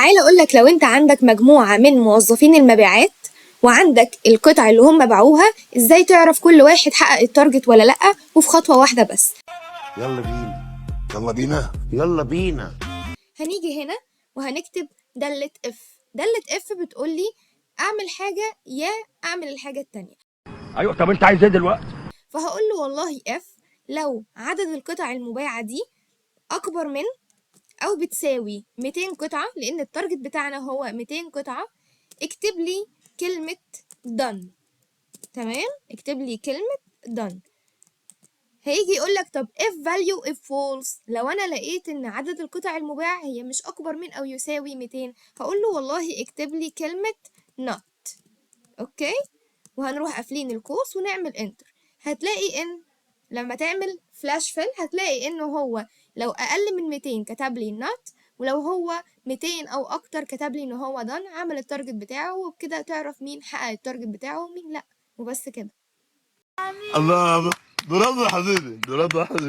تعال اقولك، لو انت عندك مجموعة من موظفين المبيعات وعندك القطع اللي هم باعوها، ازاي تعرف كل واحد حقق ال target ولا لأ، وفي خطوة واحدة بس. يلا بينا. يلا بينا. يلا بينا. هنيجي هنا وهنكتب دالة if. دالة if بتقولي اعمل حاجة يا اعمل الحاجة التانية. ايوه، طب انت عايز ايه دلوقتي؟ فهقول له والله if لو عدد القطع المباعة دي اكبر من او بتساوي 200 قطعة، لان ال target بتاعنا هو 200 قطعة، اكتب لي كلمة done. تمام، اكتب لي كلمة done. هيجي يقول لك طب if value if false، لو انا لقيت ان عدد القطع المباع هي مش اكبر من او يساوي 200، هقول له والله اكتب لي كلمة not. okay، وهنروح قافلين القوس ونعمل enter. هتلاقي ان لما تعمل flash fill هتلاقي انه هو لو اقل من 200 كتب لي not، ولو هو 200 او اكتر كتب لي ان هو done، عمل ال target بتاعه. وبكده تعرف مين حقق ال target بتاعه ومين لا، وبس كده. الله، برافو يا حبيبي، برافو يا حبيبي.